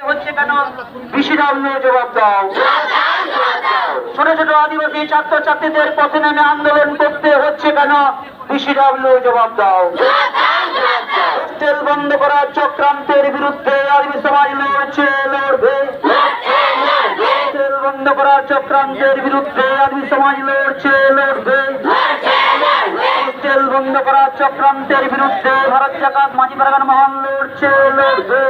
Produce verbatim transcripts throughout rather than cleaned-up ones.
হচ্ছে কেন? বিসিডাব্লিউ জবাব দাও। ছোট ছোট আদিবাসী ছাত্রছাত্রীদের পথে নেমে আন্দোলন করতে হচ্ছে কেন? বিসিডাব্লিউ জবাব দাও। হোস্টেল বন্ধ করার চক্রান্তের বিরুদ্ধে আদিবাসী সমাজ লড়ছে, লড়বে। হোস্টেল বন্ধ করার চক্রান্তের বিরুদ্ধে আদিবাসী সমাজ লড়ছে, লড়বে। হোস্টেল বন্ধ করার চক্রান্তের বিরুদ্ধে ভারত জাকাত মাঝি পারগান মহল লড়ছে, লড়বে।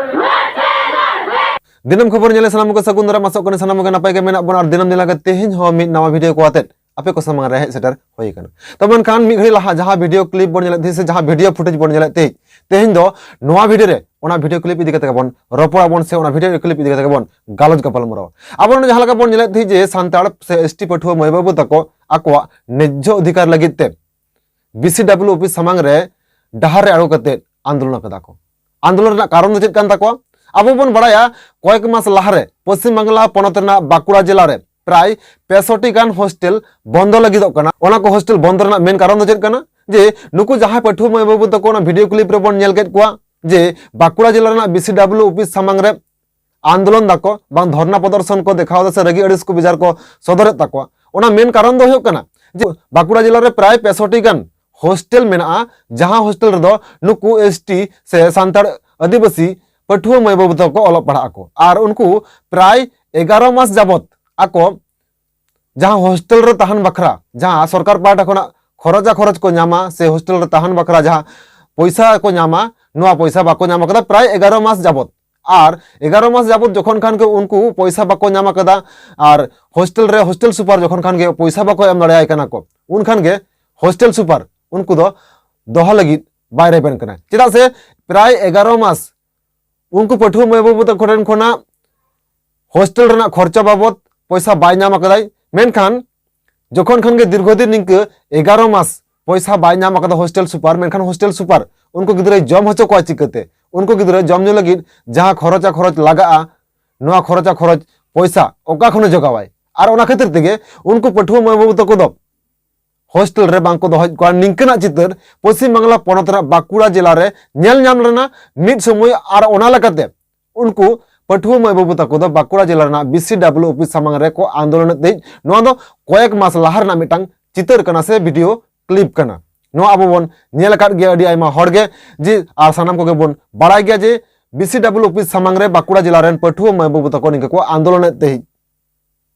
ᱫᱤᱱᱟᱹᱢ ᱠᱷᱚᱵᱚᱨ ᱧᱮᱞ ᱥᱟᱱᱟᱢ ᱠᱚ ᱥᱟᱹᱜᱩᱱ ᱫᱟᱨᱟᱢ, ᱟᱥᱚᱜ ᱠᱟᱱᱟ ᱥᱟᱱᱟᱢ ᱠᱚᱜᱮ ᱱᱟᱯᱟᱭ ᱜᱮ ᱢᱮᱱᱟᱜ ᱵᱚᱱᱟ᱾ ᱟᱨ ᱫᱤᱱᱟᱹᱢ ᱫᱤᱱ ᱞᱮᱠᱟ ᱛᱮᱦᱮᱧ ᱦᱚᱸ ᱢᱤᱫ ᱱᱟᱣᱟ ᱵᱷᱤᱰᱤᱭᱳ ᱠᱚ ᱟᱛᱮᱫ ᱟᱯᱮ ᱠᱚ ᱥᱟᱢᱟᱝ ᱨᱮ ᱦᱮᱡ ᱥᱮᱴᱮᱨ ᱦᱩᱭ ᱟᱠᱟᱱᱟ᱾ ᱛᱚ ᱢᱮᱱᱠᱷᱟᱱ ᱢᱤᱫ ᱜᱷᱟᱹᱲᱤ ᱞᱟᱦᱟ ᱡᱟᱦᱟᱸ ᱵᱷᱤᱰᱤᱭᱳ ᱠᱞᱤᱯ ᱵᱚᱱ ᱧᱮᱞᱮᱫ ᱛᱟᱦᱮᱸ ᱥᱮ ᱡᱟᱦᱟᱸ ᱵᱷᱤᱰᱤᱭᱳ ᱯᱷᱩᱴᱮᱡᱽ ᱵᱚᱱ ᱧᱮᱞᱮᱫ ᱛᱟᱦᱮᱸ, ᱛᱮᱦᱮᱧ ᱫᱚ ᱱᱚᱣᱟ ᱵᱷᱤᱰᱤᱭᱳ ᱨᱮ ᱚᱱᱟ ᱵᱷᱤᱰᱤᱭᱳ ᱠᱞᱤᱯ ᱤᱫᱤ ᱠᱟᱛᱮ ᱜᱮᱵᱚᱱ ᱨᱚᱯᱚᱲ ᱟᱵᱚᱱ ᱥᱮ ᱚᱱᱟ ᱵᱷᱤᱰᱤᱭᱳ ᱠᱞᱤᱯ ᱤᱫᱤ ᱠᱟᱛᱮ ᱜᱮᱵᱚᱱ ᱜᱟᱞᱚᱪ ᱜᱟᱯᱟᱞ ᱢᱟᱨᱟᱣᱟ᱾ ᱟᱵᱚ ᱱᱚᱰᱮ ᱡᱟᱦᱟᱸ ᱞᱮᱠᱟ ᱵᱚᱱ ᱧᱮᱞᱮᱫ ᱛᱟᱦᱮᱸ ᱡᱮ ᱥᱟᱱᱛᱟᱲ ᱥᱮ ᱮᱥ ᱴᱤ ᱯᱟᱹᱴᱷᱩᱣᱟᱹ ᱢᱟᱹᱭ ᱵᱟᱹᱵᱩ ᱛᱟᱠᱚ ᱟᱠᱚᱣᱟᱜ ᱱᱮᱡᱽᱡᱷᱚ ᱚᱫᱷᱤᱠᱟᱨ ᱞᱟᱹᱜᱤᱫ ᱛᱮ ᱵᱤ ᱥᱤ ᱰᱟᱵᱽᱞᱤᱭᱩ ᱚᱯᱷᱤᱥ ᱥᱟᱢᱟᱝ ᱨᱮ ᱰᱟᱦᱟᱨ ᱨᱮ ᱟᱬᱜᱚ ᱠᱟᱛᱮ ᱟᱱᱫᱳᱞᱚᱱ ᱟᱠᱟᱫᱟ ᱠᱚ᱾ ᱟᱱᱫᱳᱞᱚᱱ ᱨᱮᱱᱟᱜ ᱠᱟᱨᱚᱱ ᱫᱚ ᱪᱮᱫ ᱠᱟᱱ ᱛᱟᱠᱚᱣᱟ? ᱟᱵᱚ ᱵᱚᱱ ᱵᱟᱲᱟᱭᱟ, ᱠᱚᱭᱮᱠ ᱢᱟᱥ ᱞᱟᱦᱟᱨᱮ ᱯᱚᱥᱪᱤᱢ ᱵᱟᱝᱞᱟ ᱯᱚᱱᱚᱛ ᱨᱮᱱᱟᱜ ᱵᱟᱸᱠᱩᱲᱟ ᱡᱮᱞᱟ ᱨᱮ ᱯᱨᱟᱭ ᱯᱮᱥᱚᱴᱤ ᱜᱟᱱ ᱦᱳᱥᱴᱮᱞ ᱵᱚᱱᱫᱚ ᱞᱟᱹᱜᱤᱫᱚᱜ ᱠᱟᱱᱟ᱾ ᱚᱱᱟ ᱠᱚ ᱦᱳᱥᱴᱮᱞ ᱵᱚᱱᱫᱚ ᱨᱮᱱᱟᱜ ᱢᱮᱱ ᱠᱟᱨᱚᱱ ᱫᱚ ᱪᱮᱫ ᱠᱟᱱᱟ? ᱡᱮ ᱱᱩᱠᱩ ᱡᱟᱦᱟᱸᱭ ᱯᱟᱹᱴᱷᱩᱣᱟᱹ ᱢᱟᱹᱭ ᱵᱟᱹᱵᱩ ᱛᱟᱠᱚ ᱚᱱᱟ ᱵᱷᱤᱰᱤᱭᱳ ᱠᱞᱤᱯ ᱨᱮᱵᱚᱱ ᱧᱮᱞ ᱠᱮᱫ ᱠᱚᱣᱟ ᱡᱮ ᱵᱟᱸᱠᱩᱲᱟ ᱡᱮᱞᱟ ᱨᱮᱱᱟᱜ ᱵᱤ ᱥᱤ ᱰᱟᱵᱽᱞᱤᱭᱩ ᱚᱯᱷᱤᱥ ᱥᱟᱢᱟᱝ ᱨᱮ ᱟᱱᱫᱳᱞᱚᱱ ᱫᱟᱠᱚ, ᱵᱟᱝ ᱫᱷᱚᱨᱱᱟ ᱯᱨᱚᱫᱚᱨᱥᱚᱱ ᱠᱚ ᱫᱮᱠᱷᱟᱣ ᱮᱫᱟ ᱥᱮ ᱨᱟᱹᱜᱤ ᱟᱹᱲᱤᱥ ᱠᱚ ᱵᱮᱡᱟᱨ ᱠᱚ ᱥᱚᱫᱚᱨᱮᱫ ᱛᱟᱠᱚᱣᱟ᱾ ᱚᱱᱟ ᱢᱮᱱ ᱠᱟᱨᱚᱱ ᱫᱚ ᱦᱩᱭᱩᱜ ᱠᱟᱱᱟ ᱡᱮ ᱵᱟᱸᱠᱩᱲᱟ ᱡᱮᱞᱟ ᱨᱮ ᱯᱨᱟᱭ ᱯᱮᱥᱚᱴᱤ ᱜᱟᱱ ᱦᱳᱥᱴᱮᱞ ᱢᱮᱱᱟᱜᱼᱟ, ᱡᱟᱦᱟᱸ ᱦᱳᱥᱴᱮᱞ ᱨᱮᱫᱚ ᱱᱩᱠᱩ ᱮᱥ ᱴᱤ ᱥᱮ ᱥᱟᱱᱛᱟᱲ ᱟᱹᱫᱤᱵᱟᱹᱥᱤ ᱯᱟᱹᱴᱷᱩᱣᱟᱹ ᱢᱟᱹᱭ ᱵᱟᱹᱵᱩ ᱛᱟᱠᱚ ᱠᱚ ᱚᱞᱚᱜ ᱯᱟᱲᱦᱟᱜ ᱟᱠᱚ᱾ ᱟᱨ ᱩᱱᱠᱩ ᱯᱨᱟᱭ ᱮᱜᱟᱨᱚ ᱢᱟᱥ ᱡᱟᱵᱚᱛ ᱟᱠᱚ ᱡᱟᱦᱟᱸ ᱦᱳᱥᱴᱮᱞ ᱨᱮ ᱛᱟᱦᱮᱱ ᱵᱟᱠᱷᱨᱟ ᱡᱟᱦᱟᱸ ᱥᱚᱨᱠᱟᱨ ᱯᱟᱦᱴᱟ ᱠᱷᱚᱱᱟᱜ ᱠᱷᱚᱨᱚᱪᱟ ᱠᱷᱚᱨᱚᱪ ᱠᱚ ᱧᱟᱢᱟ ᱥᱮ ᱦᱳᱥᱴᱮᱞ ᱨᱮ ᱛᱟᱦᱮᱱ ᱵᱟᱠᱷᱨᱟ ᱡᱟᱦᱟᱸ ᱯᱚᱭᱥᱟ ᱠᱚ ᱧᱟᱢᱟ, ᱱᱚᱣᱟ ᱯᱚᱭᱥᱟ ᱵᱟᱠᱚ ᱧᱟᱢ ᱟᱠᱟᱫᱟ ᱯᱨᱟᱭ ᱮᱜᱟᱨᱚ ᱢᱟᱥ ᱡᱟᱵᱚᱛ᱾ ᱟᱨ ᱮᱜᱟᱨᱚ ᱢᱟᱥ ᱡᱟᱵᱚᱛ ᱡᱚᱠᱷᱚᱱ ᱠᱷᱟᱱ ᱜᱮ ᱩᱱᱠᱩ ᱯᱚᱭᱥᱟ ᱵᱟᱠᱚ ᱧᱟᱢ ᱟᱠᱟᱫᱟ, ᱟᱨ ᱦᱳᱥᱴᱮᱞ ᱨᱮ ᱦᱳᱥᱴᱮᱞ ᱥᱩᱯᱟᱨ ᱡᱚᱠᱷᱚᱱ ᱠᱷᱟᱱ ᱜᱮ ᱯᱚᱭᱥᱟ ᱵᱟᱠᱚ ᱮᱢ ᱫᱟᱲᱮᱭᱟᱭ ᱠᱟᱱᱟ ᱠᱚ, ᱩᱱ ᱠᱷᱟᱱ ᱜᱮ ᱦᱳᱥᱴᱮᱞ ᱥᱩᱯᱟᱨ ᱩᱱᱠᱩ ᱫᱚ ᱫᱚᱦᱚ ᱞᱟᱹᱜᱤᱫ ᱵᱟᱭ ᱨᱮᱵᱮᱱ ᱠᱟᱱᱟ᱾ ᱪᱮᱫᱟᱜ ᱥᱮ ᱯᱨᱟᱭ ᱮᱜᱟᱨᱚ ᱢᱟᱥ ᱩᱱᱠᱩ ᱯᱟᱹᱴᱷᱩᱣᱟᱹ ᱢᱟᱹᱭ ᱵᱟᱹᱵᱩ ᱛᱟᱠᱚ ᱴᱷᱮᱱ ᱠᱷᱚᱱᱟᱜ ᱦᱳᱥᱴᱮᱞ ᱨᱮᱱᱟᱜ ᱠᱷᱚᱨᱪᱟ ᱵᱟᱵᱚᱫ ᱯᱚᱭᱥᱟ ᱵᱟᱭ ᱧᱟᱢ ᱟᱠᱟᱫᱟᱭ᱾ ᱢᱮᱱᱠᱷᱟᱱ ᱡᱚᱠᱷᱚᱱ ᱠᱷᱟᱱ ᱜᱮ ᱫᱤᱨᱜᱷᱚ ᱫᱤᱱ ᱱᱤᱝᱠᱟᱹ ᱮᱜᱟᱨᱚ ᱢᱟᱥ ᱯᱚᱭᱥᱟ ᱵᱟᱭ ᱧᱟᱢ ᱟᱠᱟᱫᱟ ᱦᱳᱥᱴᱮᱞ ᱥᱩᱯᱟᱨ, ᱢᱮᱱᱠᱷᱟᱱ ᱦᱳᱥᱴᱮᱞ ᱥᱩᱯᱟᱨ ᱩᱱᱠᱩ ᱜᱤᱫᱽᱨᱟᱹᱭ ᱡᱚᱢ ᱦᱚᱪᱚ ᱠᱚᱣᱟ ᱪᱤᱠᱟᱹᱛᱮ? ᱩᱱᱠᱩ ᱜᱤᱫᱽᱨᱟᱹ ᱡᱚᱢ ᱧᱩ ᱞᱟᱹᱜᱤᱫ ᱡᱟᱦᱟᱸ ᱠᱷᱚᱨᱚᱪᱟ ᱠᱷᱚᱨᱚᱪ ᱞᱟᱜᱟᱜᱼᱟ, ᱱᱚᱣᱟ ᱠᱷᱚᱨᱚᱪᱟ ᱠᱷᱚᱨᱚᱪ ᱯᱚᱭᱥᱟ ᱚᱠᱟ ᱠᱷᱚᱱᱮ ᱡᱚᱜᱟᱣᱟᱭ? ᱟᱨ ᱚᱱᱟ ᱠᱷᱟᱹᱛᱤᱨ ᱛᱮᱜᱮ ᱩᱱᱠᱩ ᱯᱟᱹᱴᱷᱩᱣᱟᱹ ᱢᱟᱹᱭ ᱵᱟᱹᱵᱩ ᱛᱟᱠᱚ ᱫᱚ ᱦᱳᱥᱴᱮᱞ ᱨᱮ ᱵᱟᱝᱠᱚ ᱫᱚᱦᱚᱭᱮᱫ ᱠᱚᱣᱟ᱾ ᱱᱤᱝᱠᱟᱹᱱᱟᱜ ᱪᱤᱛᱟᱹᱨ ᱯᱚᱥᱪᱤᱢ ᱵᱟᱝᱞᱟ ᱯᱚᱱᱚᱛ ᱨᱮᱱᱟᱜ ᱵᱟᱸᱠᱩᱲᱟ ᱡᱮᱞᱟ ᱨᱮ ᱧᱮᱞ ᱧᱟᱢ ᱞᱮᱱᱟ ᱢᱤᱫ ᱥᱚᱢᱚᱭ᱾ ᱟᱨ ᱚᱱᱟ ᱞᱮᱠᱟᱛᱮ ᱩᱱᱠᱩ ᱯᱟᱹᱴᱷᱩᱣᱟᱹ ᱢᱟᱹᱭ ᱵᱟᱹᱵᱩ ᱛᱟᱠᱚ ᱫᱚ ᱵᱟᱸᱠᱩᱲᱟ ᱡᱮᱞᱟ ᱨᱮᱱᱟᱜ ᱵᱤ ᱥᱤ ᱰᱟᱵᱞᱤᱭᱩ ᱚᱯᱷᱤᱥ ᱥᱟᱢᱟᱝ ᱨᱮ ᱠᱚ ᱟᱱᱫᱳᱞᱚᱱᱮᱫ ᱛᱟᱦᱮᱸᱫ᱾ ᱱᱚᱣᱟ ᱫᱚ ᱠᱚᱭᱮᱠ ᱢᱟᱥ ᱞᱟᱦᱟ ᱨᱮᱱᱟᱜ ᱢᱤᱫᱴᱟᱝ ᱪᱤᱛᱟᱹᱨ ᱠᱟᱱᱟ ᱥᱮ ᱵᱷᱤᱰᱤᱭᱳ ᱠᱞᱤᱯ ᱠᱟᱱᱟ᱾ ᱱᱚᱣᱟ ᱟᱵᱚ ᱵᱚᱱ ᱧᱮᱞ ᱟᱠᱟᱫ ᱜᱮᱭᱟ ᱟᱹᱰᱤ ᱟᱭᱢᱟ ᱦᱚᱲ ᱜᱮ, ᱡᱮ ᱟᱨ ᱥᱟᱱᱟᱢ ᱠᱚᱜᱮ ᱵᱚᱱ ᱵᱟᱲᱟᱭ ᱜᱮᱭᱟ ᱡᱮ ᱵᱤ ᱥᱤ ᱰᱟᱵᱞᱤᱭᱩ ᱚᱯᱷᱤᱥ ᱥᱟᱢᱟᱝ ᱨᱮ ᱵᱟᱸᱠᱩᱲᱟ ᱡᱮᱞᱟ ᱨᱮᱱ ᱯᱟᱹᱴᱷᱩᱣᱟᱹ ᱢᱟᱹᱭ ᱵᱟᱹᱵᱩ ᱛᱟᱠᱚ ᱱᱤᱝᱠᱟᱹ ᱠᱚ ᱟᱱᱫᱳᱞᱚᱱᱮᱫ ᱛᱟᱦᱮᱸᱫ᱾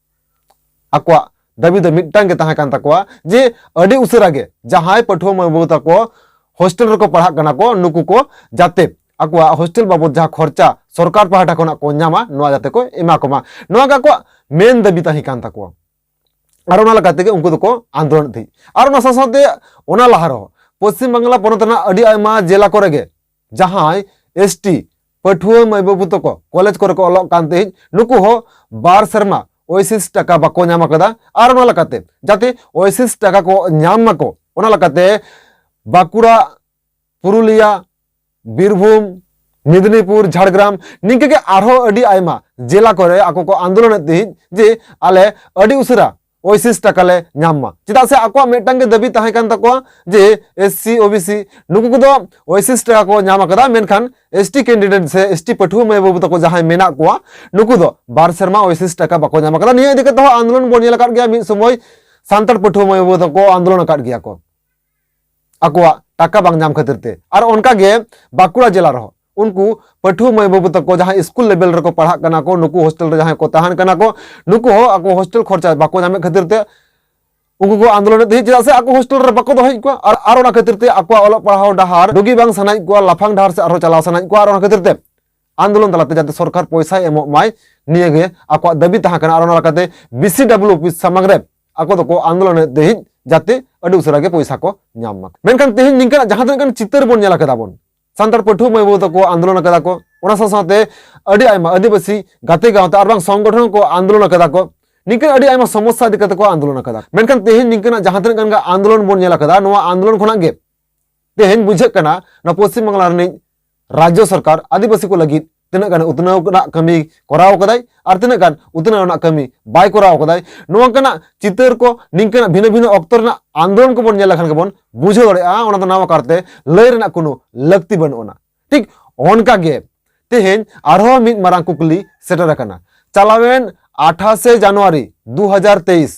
ᱟᱠᱚᱣᱟᱜ ᱫᱟᱹᱵᱤ ᱫᱚ ᱢᱤᱫᱴᱟᱝ ᱜᱮ ᱛᱟᱦᱮᱸ ᱠᱟᱱ ᱛᱟᱠᱚᱣᱟ ᱡᱮ ᱟᱹᱰᱤ ᱩᱥᱟᱹᱨᱟ ᱜᱮ ᱡᱟᱦᱟᱸᱭ ᱯᱟᱹᱴᱷᱩᱣᱟᱹ ᱢᱟᱹᱭ ᱵᱟᱹᱵᱩ ᱛᱟᱠᱚ ᱦᱳᱥᱴᱮᱞ ᱨᱮᱠᱚ ᱯᱟᱲᱦᱟᱜ ᱠᱟᱱᱟ ᱠᱚ, ᱱᱩᱠᱩ ᱠᱚ ᱡᱟᱛᱮ ᱟᱠᱚᱣᱟᱜ ᱦᱳᱥᱴᱮᱞ ᱵᱟᱵᱚᱫ ᱡᱟᱦᱟᱸ ᱠᱷᱚᱨᱪᱟ ᱥᱚᱨᱠᱟᱨ ᱯᱟᱦᱴᱟ ᱠᱷᱚᱱᱟᱜ ᱠᱚ ᱧᱟᱢᱟ, ᱱᱚᱣᱟ ᱡᱟᱛᱮ ᱠᱚ ᱮᱢᱟ ᱠᱚᱢᱟ, ᱱᱚᱣᱟ ᱜᱮ ᱟᱠᱚᱣᱟᱜ ᱢᱮᱱ ᱫᱟᱹᱵᱤ ᱛᱟᱦᱮᱸ ᱠᱟᱱ ᱛᱟᱠᱚᱣᱟ᱾ ᱟᱨ ᱚᱱᱟ ᱞᱮᱠᱟ ᱛᱮᱜᱮ ᱩᱱᱠᱩ ᱫᱚᱠᱚ ᱟᱱᱫᱳᱞᱚᱱ ᱮᱫ ᱛᱟᱦᱮᱸᱫ᱾ ᱟᱨ ᱚᱱᱟ ᱥᱟᱶ ᱥᱟᱶᱛᱮ ᱚᱱᱟ ᱞᱟᱦᱟ ᱨᱮᱦᱚᱸ ᱯᱚᱥᱪᱤᱢ ᱵᱟᱝᱞᱟ ᱯᱚᱱᱚᱛ ᱨᱮᱱᱟᱜ ᱟᱹᱰᱤ ᱟᱭᱢᱟ ᱡᱮᱞᱟ ᱠᱚᱨᱮ ᱜᱮ ᱡᱟᱦᱟᱸᱭ ᱮᱥ ᱴᱤ ᱯᱟᱹᱴᱷᱩᱣᱟᱹ ᱢᱟᱹᱭ ᱵᱟᱹᱵᱩ ᱛᱟᱠᱚ ᱠᱚᱞᱮᱡᱽ ᱠᱚᱨᱮ ᱠᱚ ᱚᱞᱚᱜ ᱠᱟᱱ ᱛᱟᱦᱮᱸᱫ, ᱱᱩᱠᱩ ᱦᱚᱸ ᱵᱟᱨ ᱥᱮᱨᱢᱟ ᱳᱭᱥᱤᱥ ᱴᱟᱠᱟ ᱵᱟᱠᱚ ᱧᱟᱢ ᱟᱠᱟᱫᱟ᱾ ᱟᱨ ᱚᱱᱟ ᱞᱮᱠᱟᱛᱮ ᱡᱟᱛᱮ ᱳᱭᱥᱤᱥ ᱴᱟᱠᱟ ᱠᱚ ᱧᱟᱢ ᱢᱟᱠᱚ, ᱚᱱᱟ ᱞᱮᱠᱟᱛᱮ ᱵᱟᱸᱠᱩᱲᱟ, ᱯᱩᱨᱩᱞᱤᱭᱟ, ᱵᱤᱨᱵᱷᱩᱢ, ᱢᱮᱫᱽᱱᱤᱯᱩᱨ, ᱡᱷᱟᱲᱜᱨᱟᱢ, ᱱᱤᱝᱠᱟᱹ ᱜᱮ ᱟᱨᱦᱚᱸ ᱟᱹᱰᱤ ᱟᱭᱢᱟ ᱡᱮᱞᱟ ᱠᱚᱨᱮ ᱟᱠᱚ ᱠᱚ ᱟᱱᱫᱳᱞᱚᱱᱮᱫ ᱛᱟᱦᱮᱸᱫ ᱡᱮ ᱟᱞᱮ ᱟᱹᱰᱤ ᱩᱥᱟᱹᱨᱟ ᱳᱭᱥᱤᱥ ᱴᱟᱠᱟ ᱞᱮ ᱧᱟᱢ ᱢᱟ᱾ ᱪᱮᱫᱟᱜ ᱥᱮ ᱟᱠᱚᱣᱟᱜ ᱢᱤᱫᱴᱟᱝ ᱜᱮ ᱫᱟᱹᱵᱤ ᱛᱟᱦᱮᱸ ᱠᱟᱱ ᱛᱟᱠᱚᱣᱟ ᱡᱮ S C, O B C ᱱᱩᱠᱩ ᱠᱚᱫᱚ ᱳᱭᱥᱤᱥ ᱴᱟᱠᱟ ᱠᱚ ᱧᱟᱢ ᱟᱠᱟᱫᱟ, ᱢᱮᱱᱠᱷᱟᱱ ᱮᱥ ᱴᱤ ᱠᱮᱱᱰᱤᱰᱮᱴ ᱥᱮ ᱮᱥ ᱴᱤ ᱯᱟᱹᱴᱷᱩᱣᱟᱹ ᱢᱟᱹᱭ ᱵᱟᱹᱵᱩ ᱛᱟᱠᱚ ᱡᱟᱦᱟᱸᱭ ᱢᱮᱱᱟᱜ ᱠᱚᱣᱟ, ᱱᱩᱠᱩ ᱫᱚ ᱵᱟᱨ ᱥᱮᱨᱢᱟ ᱳᱭᱥᱤᱥ ᱴᱟᱠᱟ ᱵᱟᱠᱚ ᱧᱟᱢ ᱟᱠᱟᱫᱟ᱾ ᱱᱤᱭᱟᱹ ᱤᱫᱤ ᱠᱟᱛᱮ ᱦᱚᱸ ᱟᱱᱫᱳᱞᱚᱱ ᱵᱚᱱ ᱧᱮᱞ ᱟᱠᱟᱫ ᱜᱮᱭᱟ ᱢᱤᱫ ᱥᱚᱢᱚᱭ ᱥᱟᱱᱛᱟᱲ ᱯᱟᱹᱴᱷᱩᱣᱟᱹ ᱢᱟᱹᱭ ᱵᱟᱹᱵᱩ ᱛᱟᱠᱚ ᱟᱱᱫᱳᱞᱚᱱ ᱟᱠᱟᱫ ᱜᱮᱭᱟ ᱠᱚ ᱟᱠᱚᱣᱟᱜ ᱴᱟᱠᱟ ᱵᱟᱝ ᱧᱟᱢ ᱠᱷᱟᱹᱛᱤᱨ ᱛᱮ᱾ ᱟᱨ ᱚᱱᱠᱟ ᱜᱮ ᱵᱟᱸᱠᱩᱲᱟ ᱡᱮᱞᱟ ᱨᱮᱦᱚᱸ ᱩᱱᱠᱩ ᱯᱟᱹᱴᱷᱩᱣᱟᱹ ᱢᱟᱹᱭ ᱵᱟᱹᱵᱩ ᱛᱟᱠᱚ ᱡᱟᱦᱟᱸᱭ ᱥᱠᱩᱞ ᱞᱮᱵᱮᱞ ᱨᱮᱠᱚ ᱯᱟᱲᱦᱟᱜ ᱠᱟᱱᱟ ᱠᱚ, ᱱᱩᱠᱩ ᱦᱳᱥᱴᱮᱞ ᱨᱮ ᱡᱟᱦᱟᱸᱭ ᱠᱚ ᱛᱟᱦᱮᱱ ᱠᱟᱱᱟ ᱠᱚ, ᱱᱩᱠᱩ ᱦᱚᱸ ᱟᱠᱚ ᱦᱳᱥᱴᱮᱞ ᱠᱷᱚᱨᱪᱟ ᱵᱟᱠᱚ ᱧᱟᱢᱮᱫ ᱠᱷᱟᱹᱛᱤᱨ ᱛᱮ ᱩᱱᱠᱩ ᱠᱚ ᱟᱱᱫᱳᱞᱚᱱᱮᱫ ᱛᱟᱦᱮᱸᱫ, ᱪᱮᱫᱟᱜ ᱥᱮ ᱟᱠᱚ ᱦᱳᱥᱴᱮᱞ ᱨᱮ ᱵᱟᱠᱚ ᱫᱚᱦᱚᱭᱮᱫ ᱠᱚᱣᱟ᱾ ᱟᱨ, ᱟᱨ ᱚᱱᱟ ᱠᱷᱟᱹᱛᱤᱨ ᱛᱮ ᱟᱠᱚᱣᱟᱜ ᱚᱞᱚᱜ ᱯᱟᱲᱦᱟᱣ ᱰᱟᱦᱟᱨ ᱰᱩᱜᱤ ᱵᱟᱝ ᱥᱟᱱᱟᱭᱮᱫ ᱠᱚᱣᱟ, ᱞᱟᱯᱷᱟᱝ ᱰᱟᱦᱟᱨ ᱥᱮᱫ ᱟᱨᱦᱚᱸ ᱪᱟᱞᱟᱣ ᱥᱟᱱᱟᱭᱮᱫ ᱠᱚᱣᱟ᱾ ᱟᱨ ᱚᱱᱟ ᱠᱷᱟᱹᱛᱤᱨ ᱛᱮ ᱟᱱᱫᱳᱞᱚᱱ ᱛᱟᱞᱟᱛᱮ ᱡᱟᱛᱮ ᱥᱚᱨᱠᱟᱨ ᱯᱚᱭᱥᱟᱭ ᱮᱢᱚᱜ ᱢᱟᱭ, ᱱᱤᱭᱟᱹ ᱜᱮ ᱟᱠᱚᱣᱟᱜ ᱫᱟᱹᱵᱤ ᱛᱟᱦᱮᱸ ᱠᱟᱱᱟ᱾ ᱟᱨ ᱚᱱᱟ ᱞᱮᱠᱟᱛᱮ ᱵᱤ ᱥᱤ ᱰᱟᱵᱞᱤᱭᱩ ᱚᱯᱷᱤᱥ ᱥᱟᱢᱟᱝ ᱨᱮ ᱟᱠᱚ ᱫᱚᱠᱚ ᱟᱱᱫᱳᱞᱚᱱᱮᱫ ᱛᱟᱦᱮᱸᱫ ᱡᱟᱛᱮ ᱟᱹᱰᱤ ᱩᱥᱟᱹᱨᱟ ᱜᱮ ᱯᱚᱭᱥᱟ ᱠᱚ ᱧᱟᱢ ᱢᱟ᱾ ᱢᱮᱱᱠᱷᱟᱱ ᱛᱮᱦᱮᱧ ᱱᱤᱝᱠᱟᱱᱟᱜ ᱡᱟᱦᱟᱸ ᱛᱤᱱᱟᱹᱜ ᱜᱟᱱ ᱪᱤᱛᱟᱹᱨ ᱵᱚᱱ ᱧᱮᱞ ᱟᱠᱟᱫᱟ ᱵᱚᱱ, ᱥᱟᱱᱛᱟᱲ ᱯᱟᱹᱴᱷᱩᱣᱟᱹ ᱢᱟᱹᱭ ᱵᱟᱹᱵᱩ ᱛᱟᱠᱚ ᱟᱱᱫᱳᱞᱚᱱ ᱟᱠᱟᱫᱟ ᱠᱚ, ᱚᱱᱟ ᱥᱟᱶ ᱥᱟᱶᱛᱮ ᱟᱹᱰᱤ ᱟᱭᱢᱟ ᱟᱹᱫᱤᱵᱟᱹᱥᱤ ᱜᱟᱛᱮ ᱜᱟᱶᱛᱟ ᱟᱨ ᱵᱟᱝ ᱥᱚᱝᱜᱚᱴᱷᱚᱱ ᱠᱚ ᱟᱱᱫᱳᱞᱚᱱ ᱟᱠᱟᱫᱟ ᱠᱚ, ᱱᱤᱝᱠᱟᱹ ᱟᱹᱰᱤ ᱟᱭᱢᱟ ᱥᱚᱢᱚᱥᱥᱟ ᱤᱫᱤ ᱠᱟᱛᱮ ᱠᱚ ᱟᱱᱫᱳᱞᱚᱱ ᱟᱠᱟᱫᱟ᱾ ᱢᱮᱱᱠᱷᱟᱱ ᱛᱮᱦᱮᱧ ᱱᱤᱝᱠᱟᱹᱱᱟᱜ ᱡᱟᱦᱟᱸ ᱛᱤᱱᱟᱹᱜ ᱜᱟᱱ ᱜᱮ ᱟᱱᱫᱳᱞᱚᱱ ᱵᱚᱱ ᱧᱮᱞ ᱟᱠᱟᱫᱟ, ᱱᱚᱣᱟ ᱟᱱᱫᱳᱞᱚᱱ ᱠᱷᱚᱱᱟᱜ ᱜᱮ ᱛᱮᱦᱮᱧ ᱵᱩᱡᱷᱟᱹᱜ ᱠᱟᱱᱟ ᱱᱚᱣᱟ ᱯᱚᱥᱪᱤᱢ ᱵᱟᱝᱞᱟ ᱨᱤᱱᱤᱡ ᱨᱟᱡᱽᱡᱚ ᱥᱚᱨᱠᱟᱨ ᱟᱹᱫᱤᱵᱟᱹᱥᱤ ᱠᱚ ᱞᱟᱹᱜᱤᱫ ᱛᱤᱱᱟᱹᱜ ᱜᱟᱱ ᱩᱛᱱᱟᱹᱣ ᱨᱮᱱᱟᱜ ᱠᱟᱹᱢᱤ ᱠᱚᱨᱟᱣ ᱠᱟᱫᱟᱭ ᱟᱨ ᱛᱤᱱᱟᱹᱜ ᱜᱟᱱ ᱩᱛᱱᱟᱹᱣ ᱨᱮᱱᱟᱜ ᱠᱟᱹᱢᱤ ᱵᱟᱭ ᱠᱚᱨᱟᱣ ᱠᱟᱫᱟᱭ᱾ ᱱᱚᱝᱠᱟᱱᱟᱜ ᱪᱤᱛᱟᱹᱨ ᱠᱚ, ᱱᱤᱝᱠᱟᱹᱱᱟᱜ ᱵᱷᱤᱱᱟᱹ ᱵᱷᱤᱱᱟᱹ ᱚᱠᱛᱚ ᱨᱮᱱᱟᱜ ᱟᱱᱫᱳᱞᱚᱱ ᱠᱚᱵᱚᱱ ᱧᱮᱞ ᱞᱮᱠᱷᱟᱱ ᱜᱮᱵᱚᱱ ᱵᱩᱡᱷᱟᱹᱣ ᱫᱟᱲᱮᱭᱟᱜᱼᱟ, ᱚᱱᱟ ᱫᱚ ᱱᱟᱣᱟ ᱠᱟᱨᱛᱮ ᱞᱟᱹᱭ ᱨᱮᱱᱟᱜ ᱠᱳᱱᱳ ᱞᱟᱹᱠᱛᱤ ᱵᱟᱹᱱᱩᱜ ᱟᱱᱟ᱾ ᱴᱷᱤᱠ ᱚᱱᱠᱟ ᱜᱮ ᱛᱮᱦᱮᱧ ᱟᱨᱦᱚᱸ ᱢᱤᱫ ᱢᱟᱨᱟᱝ ᱠᱩᱠᱞᱤ ᱥᱮᱴᱮᱨ ᱟᱠᱟᱱᱟ᱾ ᱪᱟᱞᱟᱣᱮᱱ ᱟᱴᱷᱟᱥᱮ ᱡᱟᱱᱩᱣᱟᱨᱤ ᱫᱩ ᱦᱟᱡᱟᱨ ᱛᱮᱭᱤᱥ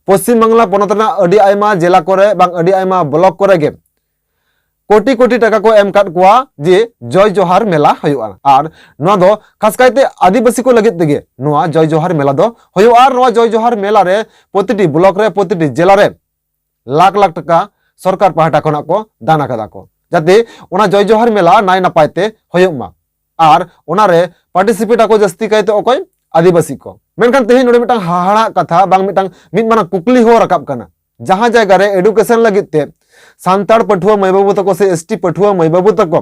ᱯᱚᱥᱪᱤᱢ ᱵᱟᱝᱞᱟ ᱯᱚᱱᱚᱛ ᱨᱮᱱᱟᱜ ᱟᱹᱰᱤ ᱟᱭᱢᱟ ᱡᱮᱞᱟ ᱠᱚᱨᱮ ᱵᱟᱝ ᱟᱹᱰᱤ ᱟᱭᱢᱟ ᱵᱞᱚᱠ ᱠᱚᱨᱮ ᱜᱮ ᱠᱳᱴᱤ ᱠᱳᱴᱤ ᱴᱟᱠᱟ ᱠᱚ ᱮᱢ ᱠᱟᱫ ᱠᱚᱣᱟ ᱡᱮ ᱡᱚᱭ ᱡᱚᱦᱟᱨ ᱢᱮᱞᱟ ᱦᱩᱭᱩᱜᱼᱟ᱾ ᱟᱨ ᱱᱚᱣᱟ ᱫᱚ ᱠᱷᱟᱥ ᱠᱟᱭᱛᱮ ᱟᱹᱫᱤᱵᱟᱹᱥᱤ ᱠᱚ ᱞᱟᱹᱜᱤᱫ ᱛᱮᱜᱮ ᱱᱚᱣᱟ ᱡᱚᱭ ᱡᱚᱦᱟᱨ ᱢᱮᱞᱟ ᱫᱚ ᱦᱩᱭᱩᱜᱼᱟ᱾ ᱟᱨ ᱱᱚᱣᱟ ᱡᱚᱭ ᱡᱚᱦᱟᱨ ᱢᱮᱞᱟ ᱨᱮ ᱯᱨᱚᱛᱤᱴᱤ ᱵᱞᱚᱠ ᱨᱮ, ᱯᱨᱚᱛᱤᱴᱤ ᱡᱮᱞᱟ ᱨᱮ ᱞᱟᱠᱷ ᱞᱟᱠᱷ ᱴᱟᱠᱟ ᱥᱚᱨᱠᱟᱨ ᱯᱟᱦᱴᱟ ᱠᱷᱚᱱᱟᱜ ᱠᱚ ᱫᱟᱱ ᱟᱠᱟᱫᱟ ᱠᱚ, ᱡᱟᱛᱮ ᱚᱱᱟ ᱡᱚᱭ ᱡᱚᱦᱟᱨ ᱢᱮᱞᱟ ᱱᱟᱭ ᱱᱟᱯᱟᱭ ᱛᱮ ᱦᱩᱭᱩᱜ ᱢᱟ᱾ ᱟᱨ ᱚᱱᱟᱨᱮ ᱯᱟᱨᱴᱤᱥᱤᱯᱮᱴ ᱟᱠᱚ ᱡᱟᱹᱥᱛᱤ ᱠᱟᱭᱛᱮ ᱚᱠᱚᱭ? ᱟᱹᱫᱤᱵᱟᱹᱥᱤ ᱠᱚ᱾ ᱢᱮᱱᱠᱷᱟᱱ ᱛᱮᱦᱮᱧ ᱱᱚᱰᱮ ᱢᱤᱫᱴᱟᱝ ᱦᱟᱦᱟᱲᱟᱜ ᱠᱟᱛᱷᱟ ᱵᱟᱝ ᱢᱤᱫᱴᱟᱝ ᱢᱤᱫ ᱢᱟᱨᱟᱝ ᱠᱩᱠᱞᱤ ᱦᱚᱸ ᱨᱟᱠᱟᱵ ᱠᱟᱱᱟ, ᱡᱟᱦᱟᱸ ᱡᱟᱭᱜᱟ ᱨᱮ ᱮᱰᱩᱠᱮᱥᱚᱱ ᱞᱟᱹᱜᱤᱫ ᱛᱮ ᱥᱟᱱᱛᱟᱲ ᱯᱟᱹᱴᱷᱩᱣᱟᱹ ᱢᱟᱹᱭ ᱵᱟᱹᱵᱩ ᱛᱟᱠᱚ ᱥᱮ ᱮᱥᱴᱤ ᱯᱟᱹᱴᱷᱩᱣᱟᱹ ᱢᱟᱹᱭ ᱵᱟᱹᱵᱩ ᱛᱟᱠᱚ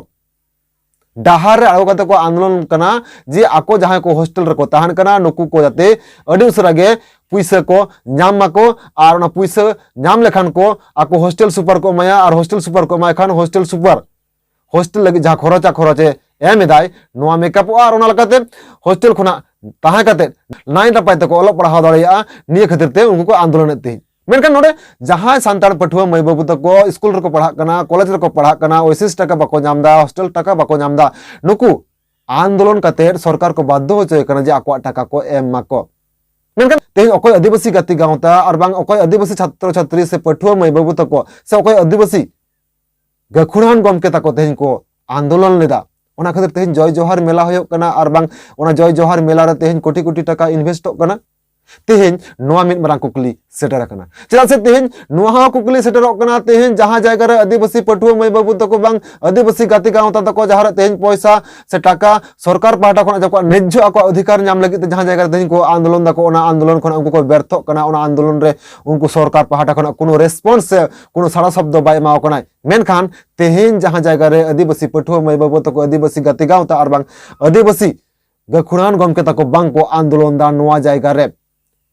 ᱰᱟᱦᱟᱨ ᱨᱮ ᱟᱬᱜᱚ ᱠᱟᱛᱮ ᱠᱚ ᱟᱱᱫᱳᱞᱚᱱ ᱠᱟᱱᱟ ᱡᱮ ᱟᱠᱚ ᱡᱟᱦᱟᱸᱭ ᱠᱚ ᱦᱳᱥᱴᱮᱞ ᱨᱮᱠᱚ ᱛᱟᱦᱮᱱ ᱠᱟᱱᱟ, ᱱᱩᱠᱩ ᱠᱚ ᱡᱟᱛᱮ ᱟᱹᱰᱤ ᱩᱥᱟᱹᱨᱟ ᱜᱮ ᱯᱩᱭᱥᱟᱹ ᱠᱚ ᱧᱟᱢ ᱢᱟᱠᱚ᱾ ᱟᱨ ᱚᱱᱟ ᱯᱩᱭᱥᱟᱹ ᱧᱟᱢ ᱞᱮᱠᱷᱟᱱ ᱠᱚ ᱟᱠᱚ ᱦᱳᱥᱴᱮᱞ ᱥᱩᱯᱟᱨ ᱠᱚ ᱮᱢᱟᱭᱟ, ᱟᱨ ᱦᱳᱥᱴᱮᱞ ᱥᱩᱯᱟᱨ ᱠᱚ ᱮᱢᱟᱭ ᱠᱷᱟᱱ ᱦᱳᱥᱴᱮᱞ ᱥᱩᱯᱟᱨ ᱦᱳᱥᱴᱮᱞ ᱞᱟᱹᱜᱤᱫ ᱡᱟᱦᱟᱸ ᱠᱷᱚᱨᱚᱪᱟ ᱠᱷᱚᱨᱚᱪᱮ ᱮᱢ ᱮᱫᱟᱭ, ᱱᱚᱣᱟ ᱢᱮᱠᱟᱯᱚᱜᱼᱟ᱾ ᱟᱨ ᱚᱱᱟ ᱞᱮᱠᱟᱛᱮ ᱦᱳᱥᱴᱮᱞ ᱠᱷᱚᱱᱟᱜ ᱛᱟᱦᱮᱸ ᱠᱟᱛᱮ ᱱᱟᱭ ᱱᱟᱯᱟᱭ ᱛᱮᱠᱚ ᱚᱞᱚᱜ ᱯᱟᱲᱦᱟᱣ ᱫᱟᱲᱮᱭᱟᱜᱼᱟ, ᱱᱤᱭᱟᱹ ᱠᱷᱟᱹᱛᱤᱨ ᱛᱮ ᱩᱱᱠᱩ ᱠᱚ ᱟᱱᱫᱳᱞᱚᱱᱮᱫ ᱛᱟᱦᱮᱸᱫ᱾ ᱢᱮᱱᱠᱷᱟᱱ ᱱᱚᱰᱮ ᱡᱟᱦᱟᱸᱭ ᱥᱟᱱᱛᱟᱲ ᱯᱟᱹᱴᱷᱩᱣᱟᱹ ᱢᱟᱹᱭ ᱵᱟᱹᱵᱩ ᱛᱟᱠᱚ ᱥᱠᱩᱞ ᱨᱮᱠᱚ ᱯᱟᱲᱦᱟᱜ ᱠᱟᱱᱟ, ᱠᱚᱞᱮᱡᱽ ᱨᱮᱠᱚ ᱯᱟᱲᱦᱟᱜ ᱠᱟᱱᱟ, ᱳᱭᱥᱤᱥ ᱴᱟᱠᱟ ᱵᱟᱠᱚ ᱧᱟᱢ ᱮᱫᱟ, ᱦᱳᱥᱴᱮᱞ ᱴᱟᱠᱟ ᱵᱟᱠᱚ ᱧᱟᱢ ᱮᱫᱟ, ᱱᱩᱠᱩ ᱟᱱᱫᱳᱞᱚᱱ ᱠᱟᱛᱮ ᱥᱚᱨᱠᱟᱨ ᱠᱚ ᱵᱟᱫᱽᱫᱷᱚ ᱦᱚᱪᱚᱭᱮ ᱠᱟᱱᱟ ᱡᱮ ᱟᱠᱚᱣᱟᱜ ᱴᱟᱠᱟ ᱠᱚ ᱮᱢ ᱢᱟᱠᱚ᱾ ᱢᱮᱱᱠᱷᱟᱱ ᱛᱮᱦᱮᱧ ᱚᱠᱚᱭ ᱟᱹᱫᱤᱵᱟᱹᱥᱤ ᱜᱟᱛᱮ ᱜᱟᱶᱛᱟ ᱟᱨ ᱵᱟᱝ ᱚᱠᱚᱭ ᱟᱹᱫᱤᱵᱟᱹᱥᱤ ᱪᱷᱟᱛᱨᱚ ᱪᱷᱟᱛᱨᱤ ᱥᱮ ᱯᱟᱹᱴᱷᱩᱣᱟᱹ ᱢᱟᱹᱭ ᱵᱟᱹᱵᱩ ᱛᱟᱠᱚ ᱥᱮ ᱚᱠᱚᱭ ᱟᱹᱫᱤᱵᱟᱹᱥᱤ ᱜᱟᱹᱠᱷᱩᱲᱟᱱ ᱜᱚᱢᱠᱮ ᱛᱟᱠᱚ ᱛᱮᱦᱮᱧ ᱠᱚ ᱟᱱᱫᱳᱞᱚᱱ ᱞᱮᱫᱟ? ᱚᱱᱟ ᱠᱷᱟᱹᱛᱤᱨ ᱛᱮᱦᱮᱧ ᱡᱚᱭ ᱡᱚᱦᱟᱨ ᱢᱮᱞᱟ ᱦᱩᱭᱩᱜ ᱠᱟᱱᱟ ᱟᱨ ᱵᱟᱝ ᱚᱱᱟ ᱡᱚᱭ ᱡᱚᱦᱟᱨ ᱢᱮᱞᱟ ᱨᱮ ᱛᱮᱦᱮᱧ ᱠᱳᱴᱤ ᱠᱳᱴᱤ ᱴᱟᱠᱟ ᱤᱱᱵᱷᱮᱥᱴᱚᱜ ᱠᱟᱱᱟ᱾ ᱛᱮᱦᱮᱧ ᱱᱚᱣᱟ ᱢᱤᱫ ᱢᱟᱨᱟᱝ ᱠᱩᱠᱞᱤ ᱥᱮᱴᱮᱨ ᱟᱠᱟᱱᱟ᱾ ᱪᱮᱫᱟᱜ ᱥᱮ ᱛᱮᱦᱮᱧ ᱱᱚᱣᱟ ᱦᱚᱸ ᱠᱩᱠᱞᱤ ᱥᱮᱴᱮᱨᱚᱜ ᱠᱟᱱᱟ, ᱛᱮᱦᱮᱧ ᱡᱟᱦᱟᱸ ᱡᱟᱭᱜᱟ ᱨᱮ ᱟᱹᱫᱤᱵᱟᱹᱥᱤ ᱯᱟᱹᱴᱷᱩᱣᱟᱹ ᱢᱟᱹᱭ ᱵᱟᱹᱵᱩ ᱛᱟᱠᱚ ᱵᱟᱝ ᱟᱹᱫᱤᱵᱟᱹᱥᱤ ᱜᱟᱛᱮ ᱜᱟᱶᱛᱟ ᱛᱟᱠᱚ ᱡᱟᱦᱟᱸ ᱨᱮ ᱛᱮᱦᱮᱧ ᱯᱚᱭᱥᱟ ᱥᱮ ᱴᱟᱠᱟ ᱥᱚᱨᱠᱟᱨ ᱯᱟᱦᱴᱟ ᱠᱷᱚᱱ ᱟᱠᱚᱣᱟᱜ ᱱᱮᱡᱽᱡᱷᱚ ᱟᱠᱚᱣᱟᱜ ᱚᱫᱷᱤᱠᱟᱨ ᱧᱟᱢ ᱞᱟᱹᱜᱤᱫ ᱛᱮ ᱡᱟᱦᱟᱸ ᱡᱟᱭᱜᱟ ᱨᱮ ᱛᱮᱦᱮᱧ ᱠᱚ ᱟᱱᱫᱳᱞᱚᱱ ᱫᱟᱠᱚ, ᱚᱱᱟ ᱟᱱᱫᱳᱞᱚᱱ ᱠᱷᱚᱱᱟᱜ ᱩᱱᱠᱩ ᱠᱚ ᱵᱮᱨᱛᱷᱚᱜ ᱠᱟᱱᱟ, ᱚᱱᱟ ᱟᱱᱫᱳᱞᱚᱱ ᱨᱮ ᱩᱱᱠᱩ ᱥᱚᱨᱠᱟᱨ ᱯᱟᱦᱴᱟ ᱠᱷᱚᱱᱟᱜ ᱠᱳᱱᱳ ᱨᱮᱥᱯᱚᱱᱥ ᱥᱮ ᱠᱳᱱᱳ ᱥᱟᱲᱟ ᱥᱚᱵᱫᱚ ᱵᱟᱭ ᱮᱢᱟᱣ ᱠᱟᱱᱟᱭ᱾ ᱢᱮᱱᱠᱷᱟᱱ ᱛᱮᱦᱮᱧ ᱡᱟᱦᱟᱸ ᱡᱟᱭᱜᱟ ᱨᱮ ᱟᱹᱫᱤᱵᱟᱹᱥᱤ ᱯᱟᱹᱴᱷᱩᱣᱟᱹ ᱢᱟᱹᱭ ᱵᱟᱹᱵᱩ ᱛᱟᱠᱚ, ᱟᱹᱫᱤᱵᱟᱹᱥᱤ ᱜᱟᱛᱮ ᱜᱟᱶᱛᱟ ᱟᱨ ᱵᱟᱝ ᱟᱹᱫᱤᱵᱟᱹᱥᱤ ᱜᱟᱹᱠᱷᱩᱲᱟᱱ ᱜᱚᱢᱠᱮ ᱛᱟᱠᱚ ᱵᱟᱝ ᱠᱚ ᱟᱱᱫᱳᱞᱚᱱ ᱫᱟ, ᱱᱚᱣᱟ ᱡᱟᱭᱜᱟ ᱨᱮ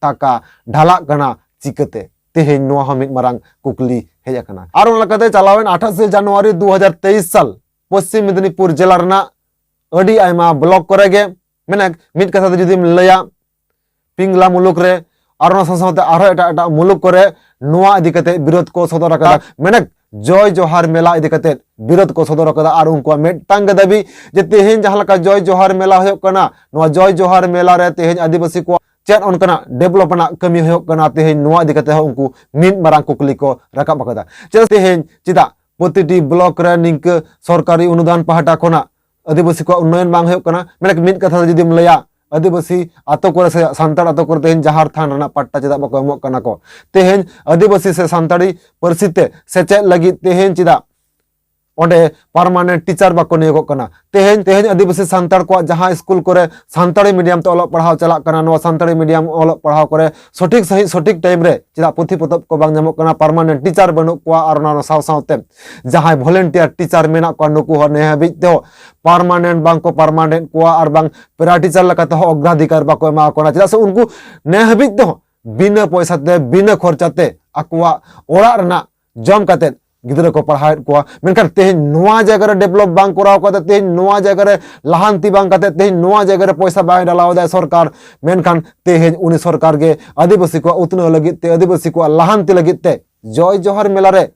ᱴᱟᱠᱟ ᱰᱷᱟᱞᱟᱜ ᱠᱟᱱᱟ ᱪᱤᱠᱟᱹᱛᱮ? ᱛᱮᱦᱮᱧ ᱱᱚᱣᱟ ᱦᱚᱸ ᱢᱤᱫ ᱢᱟᱨᱟᱝ ᱠᱩᱠᱞᱤ ᱦᱮᱡ ᱟᱠᱟᱱᱟ᱾ ᱟᱨ ᱚᱱᱟ ᱞᱮᱠᱟᱛᱮ ᱪᱟᱞᱟᱣᱮᱱ ᱟᱴᱷᱟᱥᱮ ᱡᱟᱱᱩᱣᱟᱨᱤ ᱫᱩ ᱦᱟᱡᱟᱨ ᱛᱮᱭᱤᱥ ᱥᱟᱞ ᱯᱚᱥᱪᱤᱢ ᱢᱮᱫᱤᱱᱤᱯᱩᱨ ᱡᱮᱞᱟ ᱨᱮᱱᱟᱜ ᱟᱹᱰᱤ ᱟᱭᱢᱟ ᱵᱞᱚᱠ ᱠᱚᱨᱮ ᱜᱮ, ᱢᱮᱱᱮᱠ ᱢᱤᱫ ᱠᱟᱛᱷᱟ ᱛᱮ ᱡᱩᱫᱤᱢ ᱞᱟᱹᱭᱟ, ᱯᱤᱝᱞᱟ ᱢᱩᱞᱩᱠ ᱨᱮ ᱟᱨ ᱚᱱᱟ ᱥᱟᱶ ᱥᱟᱶᱛᱮ ᱟᱨᱦᱚᱸ ᱮᱴᱟᱜ ᱮᱴᱟᱜ ᱢᱩᱞᱩᱠ ᱠᱚᱨᱮ ᱱᱚᱣᱟ ᱤᱫᱤ ᱠᱟᱛᱮ ᱵᱤᱨᱳᱫᱷ ᱠᱚ ᱥᱚᱫᱚᱨ ᱟᱠᱟᱫᱟ᱾ ᱢᱮᱱᱮᱠ ᱡᱚᱭ ᱡᱚᱦᱟᱨ ᱢᱮᱞᱟ ᱤᱫᱤ ᱠᱟᱛᱮ ᱵᱤᱨᱳᱫ ᱠᱚ ᱥᱚᱫᱚᱨ ᱟᱠᱟᱫᱟ᱾ ᱟᱨ ᱩᱱᱠᱩᱣᱟᱜ ᱢᱤᱫᱴᱟᱝ ᱜᱮ ᱫᱟᱹᱵᱤ ᱡᱮ ᱛᱮᱦᱮᱧ ᱡᱟᱦᱟᱸ ᱞᱮᱠᱟ ᱡᱚᱭ ᱡᱚᱦᱟᱨ ᱢᱮᱞᱟ ᱦᱩᱭᱩᱜ ᱠᱟᱱᱟ, ᱱᱚᱣᱟ ᱡᱚᱭ ᱡᱚᱦᱟᱨ ᱢᱮᱞᱟ ᱨᱮ ᱛᱮᱦᱮᱧ ᱟᱹᱫᱤᱵᱟᱹᱥᱤ ᱠᱚᱣᱟᱜ ᱪᱮᱫ ᱚᱱᱠᱟᱱᱟᱜ develop ᱟᱱᱟᱜ ᱠᱟᱹᱢᱤ ᱦᱩᱭᱩᱜ ᱠᱟᱱᱟ, ᱛᱮᱦᱮᱧ ᱱᱚᱣᱟ ᱤᱫᱤ ᱠᱟᱛᱮ ᱦᱚᱸ ᱩᱱᱠᱩ ᱢᱤᱫ ᱢᱟᱨᱟᱝ ᱠᱩᱠᱞᱤ ᱠᱚ ᱨᱟᱠᱟᱵ ᱟᱠᱟᱫᱟ᱾ ᱪᱮᱫᱟᱜ ᱛᱮᱦᱮᱧ ᱪᱮᱫᱟᱜ ᱯᱨᱚᱛᱤᱴᱤ block ᱨᱮ ᱱᱤᱝᱠᱟᱹ ᱥᱚᱨᱠᱟᱨᱤ ᱚᱱᱩᱫᱟᱱ ᱯᱟᱦᱴᱟ ᱠᱷᱚᱱᱟᱜ ᱟᱹᱫᱤᱵᱟᱹᱥᱤ ᱠᱚᱣᱟᱜ ᱩᱱᱱᱚᱭᱚᱱ ᱵᱟᱝ ᱦᱩᱭᱩᱜ ᱠᱟᱱᱟ? ᱢᱮᱱᱠᱷᱟᱱ ᱢᱤᱫ ᱠᱟᱛᱷᱟ ᱛᱮ ᱡᱩᱫᱤᱢ ᱞᱟᱹᱭᱟ, ᱟᱹᱫᱤᱵᱟᱹᱥᱤ ᱟᱛᱳ ᱠᱚᱨᱮ ᱥᱮ ᱥᱟᱱᱛᱟᱲ ᱟᱛᱳ ᱠᱚᱨᱮ ᱛᱮᱦᱮᱧ ᱡᱟᱦᱟᱨ ᱛᱷᱟᱱ ᱨᱮᱱᱟᱜ ᱯᱟᱴᱴᱟ ᱪᱮᱫᱟᱜ ᱵᱟᱠᱚ ᱮᱢᱚᱜ ᱠᱟᱱᱟ ᱠᱚ? ᱛᱮᱦᱮᱧ ᱟᱹᱫᱤᱵᱟᱹᱥᱤ ᱥᱮ ᱥᱟᱱᱛᱟᱲᱤ ᱯᱟᱹᱨᱥᱤ ᱛᱮ ᱥᱮᱪᱮᱫ ᱞᱟᱹᱜᱤᱫ ᱛᱮᱦᱮᱧ ᱪᱮᱫᱟᱜ ᱚᱸᱰᱮ permanent teacher ᱵᱟᱠᱚ ᱱᱤᱭᱳᱜᱚᱜ ᱠᱟᱱᱟ? ᱛᱮᱦᱮᱧ, ᱛᱮᱦᱮᱧ ᱟᱹᱫᱤᱵᱟᱹᱥᱤ ᱥᱟᱱᱛᱟᱲ ᱠᱚᱣᱟᱜ ᱡᱟᱦᱟᱸ ᱥᱠᱩᱞ ᱠᱚᱨᱮ ᱥᱟᱱᱛᱟᱲᱤ medium ᱛᱮ ᱚᱞᱚᱜ ᱯᱟᱲᱦᱟᱣ ᱪᱟᱞᱟᱜ ᱠᱟᱱᱟ, ᱱᱚᱣᱟ ᱥᱟᱱᱛᱟᱲᱤ medium ᱚᱞᱚᱜ ᱯᱟᱲᱦᱟᱣ ᱠᱚᱨᱮ ᱥᱚᱴᱷᱤᱠ ᱥᱟᱺᱦᱤᱡ ᱥᱚᱴᱷᱤᱠ time ᱨᱮ ᱪᱮᱫᱟᱜ ᱯᱩᱛᱷᱤ ᱯᱚᱛᱚᱵ ᱠᱚ ᱵᱟᱝ ᱧᱟᱢᱚᱜ ᱠᱟᱱᱟ? Permanent teacher ᱵᱟᱹᱱᱩᱜ ᱠᱚᱣᱟ, ᱟᱨ ᱚᱱᱟ ᱥᱟᱶ ᱥᱟᱶᱛᱮ ᱡᱟᱦᱟᱸᱭ volunteer teacher ᱢᱮᱱᱟᱜ ᱠᱚᱣᱟ, ᱱᱩᱠᱩ ᱦᱚᱸ ᱱᱮ ᱦᱟᱹᱵᱤᱡ ᱛᱮᱦᱚᱸ permanent ᱵᱟᱝ ᱠᱚ permanent ᱠᱚᱣᱟ, ᱟᱨ ᱵᱟᱝ para teacher ᱞᱮᱠᱟ ᱛᱮᱦᱚᱸ ᱚᱜᱨᱟᱫᱷᱤᱠᱟᱨ ᱵᱟᱠᱚ ᱮᱢᱟ ᱠᱚ ᱠᱟᱱᱟ᱾ ᱪᱮᱫᱟᱜ ᱥᱮ ᱩᱱᱠᱩ ᱱᱮ ᱦᱟᱹᱵᱤᱡ ᱛᱮᱦᱚᱸ ᱵᱤᱱᱟᱹ ᱯᱚᱭᱥᱟ ᱛᱮ, ᱵᱤᱱᱟᱹ ᱠᱷᱚᱨᱪᱟ ᱛᱮ ᱟᱠᱚᱣᱟᱜ ᱚᱲᱟᱜ ᱨᱮᱱᱟᱜ ᱡᱚᱢ ᱠᱟᱛᱮ ᱜᱤᱫᱽᱨᱟᱹ ᱠᱚ ᱯᱟᱲᱦᱟᱣᱮᱫ ᱠᱚᱣᱟ᱾ ᱢᱮᱱᱠᱷᱟᱱ ᱛᱮᱦᱮᱧ ᱱᱚᱣᱟ ᱡᱟᱭᱜᱟ ᱨᱮ develop ᱵᱟᱝ ᱠᱚᱨᱟᱣ ᱠᱟᱛᱮ, ᱛᱮᱦᱮᱧ ᱱᱚᱣᱟ ᱡᱟᱭᱜᱟ ᱨᱮ ᱞᱟᱦᱟᱱᱛᱤ ᱵᱟᱝ ᱠᱟᱛᱮ, ᱛᱮᱦᱮᱧ ᱱᱚᱣᱟ ᱡᱟᱭᱜᱟ ᱨᱮ ᱯᱚᱭᱥᱟ ᱵᱟᱭ ᱰᱟᱞᱟᱣ ᱮᱫᱟᱭ ᱥᱚᱨᱠᱟᱨ, ᱢᱮᱱᱠᱷᱟᱱ ᱛᱮᱦᱮᱧ ᱩᱱᱤ ᱥᱚᱨᱠᱟᱨ ᱜᱮ ᱟᱹᱫᱤᱵᱟᱹᱥᱤ ᱠᱚᱣᱟᱜ ᱩᱛᱱᱟᱹᱣ ᱞᱟᱹᱜᱤᱫ ᱛᱮ, ᱟᱹᱫᱤᱵᱟᱹᱥᱤ ᱠᱚᱣᱟᱜ ᱞᱟᱦᱟᱱᱛᱤ ᱞᱟᱹᱜᱤᱫ ᱛᱮ ᱡᱚᱭ ᱡᱚᱦᱟᱨ ᱢᱮᱞᱟ ᱨᱮ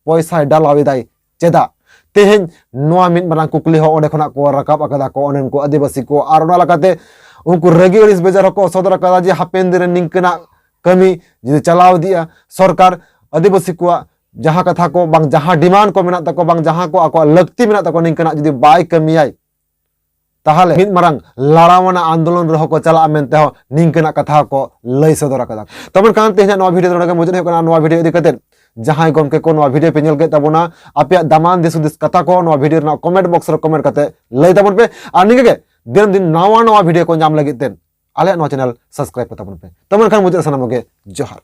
ᱯᱚᱭᱥᱟᱭ ᱰᱟᱞᱟᱣ ᱮᱫᱟᱭ ᱪᱮᱫᱟᱜ? ᱛᱮᱦᱮᱧ ᱱᱚᱣᱟ ᱢᱤᱫ ᱢᱟᱨᱟᱝ ᱠᱩᱠᱞᱤ ᱦᱚᱸ ᱚᱸᱰᱮ ᱠᱷᱚᱱᱟᱜ ᱠᱚ ᱨᱟᱠᱟᱵ ᱟᱠᱟᱫᱟ ᱠᱚ ᱚᱸᱰᱮᱱ ᱠᱚ ᱟᱹᱫᱤᱵᱟᱹᱥᱤ ᱠᱚ᱾ ᱟᱨ ᱚᱱᱟ ᱞᱮᱠᱟᱛᱮ ᱩᱱᱠᱩ ᱨᱟᱹᱜᱤ ᱟᱹᱲᱤᱥ ᱵᱮᱡᱟᱨ ᱦᱚᱸᱠᱚ ᱥᱚᱫᱚᱨ ᱟᱠᱟᱫᱟ ᱡᱮ ᱦᱟᱯᱮᱱ ᱫᱤᱱ ᱨᱮ ᱱᱤᱝᱠᱟᱹᱱᱟᱜ ᱠᱟᱹᱢᱤ ᱡᱩᱫᱤ ᱪᱟᱞᱟᱣ ᱤᱫᱤᱜᱼᱟ, ᱥᱚᱨᱠᱟᱨ ᱟᱹᱫᱤᱵᱟᱹᱥᱤ ᱠᱚᱣᱟᱜ ᱡᱟᱦᱟᱸ ᱠᱟᱛᱷᱟ ᱠᱚ ᱵᱟᱝ ᱡᱟᱦᱟᱸ demand ᱠᱚ ᱢᱮᱱᱟᱜ ᱛᱟᱠᱚ ᱵᱟᱝ ᱡᱟᱦᱟᱸ ᱠᱚ ᱟᱠᱚᱣᱟᱜ ᱞᱟᱹᱠᱛᱤ ᱢᱮᱱᱟᱜ ᱛᱟᱠᱚ ᱱᱤᱝᱠᱟᱹᱱᱟᱜ ᱡᱩᱫᱤ ᱵᱟᱭ ᱠᱟᱹᱢᱤᱭᱟᱭ, ᱛᱟᱦᱚᱞᱮ ᱢᱤᱫ ᱢᱟᱨᱟᱝ ᱞᱟᱲᱟᱣᱟᱱᱟᱜ ᱟᱱᱫᱳᱞᱚᱱ ᱨᱮᱦᱚᱸ ᱠᱚ ᱪᱟᱞᱟᱜᱼᱟ ᱢᱮᱱᱛᱮ ᱦᱚᱸ ᱱᱤᱝᱠᱟᱹᱱᱟᱜ ᱠᱟᱛᱷᱟ ᱦᱚᱸᱠᱚ ᱞᱟᱹᱭ ᱥᱚᱫᱚᱨ ᱟᱠᱟᱫᱟ᱾ ᱛᱚ ᱢᱮᱱᱠᱷᱟᱱ ᱛᱮᱦᱮᱧᱟᱜ ᱱᱚᱣᱟ video ᱫᱚ ᱱᱚᱰᱮ ᱜᱮ ᱢᱩᱪᱟᱹᱫ ᱦᱩᱭᱩᱜ ᱠᱟᱱᱟ᱾ ᱱᱚᱣᱟ video ᱤᱫᱤ ᱠᱟᱛᱮ ᱡᱟᱦᱟᱸᱭ ᱜᱚᱢᱠᱮ ᱠᱚ ᱱᱚᱣᱟ video ᱯᱮ ᱧᱮᱞ ᱠᱮᱫ ᱛᱟᱵᱚᱱᱟ, ᱟᱯᱮᱭᱟᱜ ᱫᱟᱢᱟᱱ ᱫᱤᱥ ᱦᱩᱫᱤᱥ ᱠᱟᱛᱷᱟ ᱠᱚ ᱱᱚᱣᱟ video ᱨᱮᱱᱟᱜ comment box ᱨᱮ comment ᱠᱟᱛᱮ ᱞᱟᱹᱭ ᱛᱟᱵᱚᱱ ᱯᱮ᱾ ᱟᱨ ᱱᱤᱝᱠᱟᱹ ᱜᱮ ᱫᱤᱱᱟᱹᱢ ᱫᱤᱱ ᱱᱟᱣᱟ ᱱᱟᱣᱟ video ᱠᱚ ᱧᱟᱢ ᱞᱟᱹᱜᱤᱫ ᱛᱮ ᱟᱞᱮᱭᱟᱜ ᱱᱚᱣᱟ channel subscribe ᱠᱟᱛᱟ ᱵᱚᱱ ᱯᱮ᱾ ᱛᱚ ᱢᱮᱱᱠᱷᱟᱱ ᱢᱩᱪᱟᱹᱫ ᱥᱟᱱᱟᱢ ᱠᱚᱜᱮ ᱡᱚᱦᱟᱨ᱾